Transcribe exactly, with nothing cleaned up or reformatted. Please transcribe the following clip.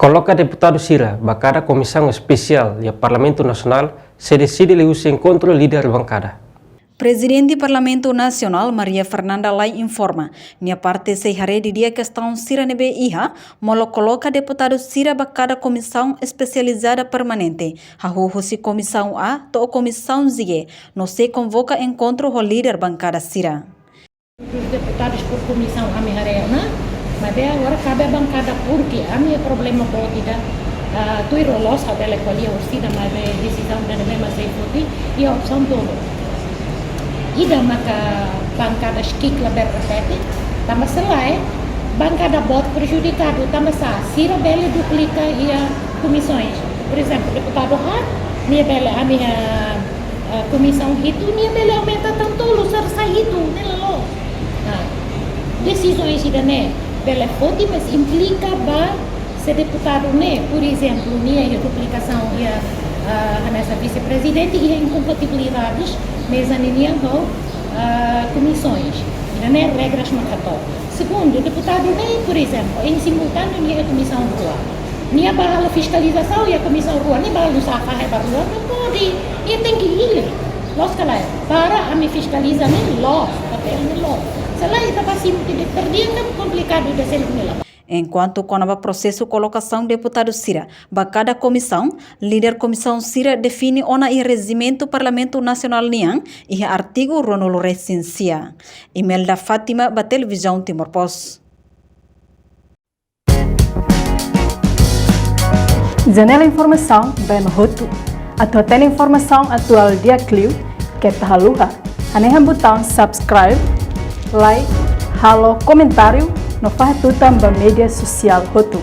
Koloka deputadu sira ba kada komisaun espesiál iha Parlamentu Nasionál sei deside liuhusi enkontru líder bankada. Prezidente Parlamentu Nasionál, Maria Fernanda Lay, informa, nia parte sei haree didi'ak kestaun sira ne'ebé iha, molok koloka deputadu sira ba kada komisaun espesializada permanente, hahú husi komisaun A to'o komisaun Z, no sei konvoka enkontru ho líder bankada sira. Deputadus por komisaun ami haree ona, maibé agora kabe bankada, porque ami-nia problema boot ida, ah, tuir loloos ha'u bele ko'alia orsida, maibé desizaun ida ne'ebé mak sei foti, iha opsaun tolu. Ida maka bankada ki'ik labele repete, tanba se lae, bankada boot prejudikadu, tanba sá, sira bele duplika iha komisaun. Por ezemplu, deputadu A, nia bele ami, ah, ah, komisaun hitu, nia bele aumenta tan tolu, sira sai hitu, ne'e la loos. Ah, desizaun ida-ne'e bele foti, mas implika ba se deputadu ne'e, por ezemplu, nia iha duplikasaun iha, ah, hanesan vise-prezidente, iha inkompatibilidades meza ninian ho, ah, komisaun. Ida-ne'e regras mak hato'o. Segundu, deputadu ne'e, por ezemplu, iha simultáneu nia iha komisaun rua. Nia bá halo fiskalizasaun iha komisaun rua, nia bá halo sá fahe ba rua, la pode. Nia tenke hili. Loos ka lae, para ami fiskaliza ne'e loos, papél ne'e loos. Se lae, ita bá simu ke de perdiendo, komplikadu ida seluk ne'e la. Enkuantu kona-ba prosesu kolokasaun deputadu sira ba kada komisaun, líder komisaun sira define ona iha rejimentu Parlamentu Nasionál nian, iha artigu ruanulu-resin-sia. Imelda Fátima, ba Televizaun Timor Post. Janela informasaun ba ema hotu. Atu hatene informasaun atuál di'ak liu, keta haluha hanehan butaun subscribe, like, halo komentáriu, no fahe tutan ba média sosiál hotu.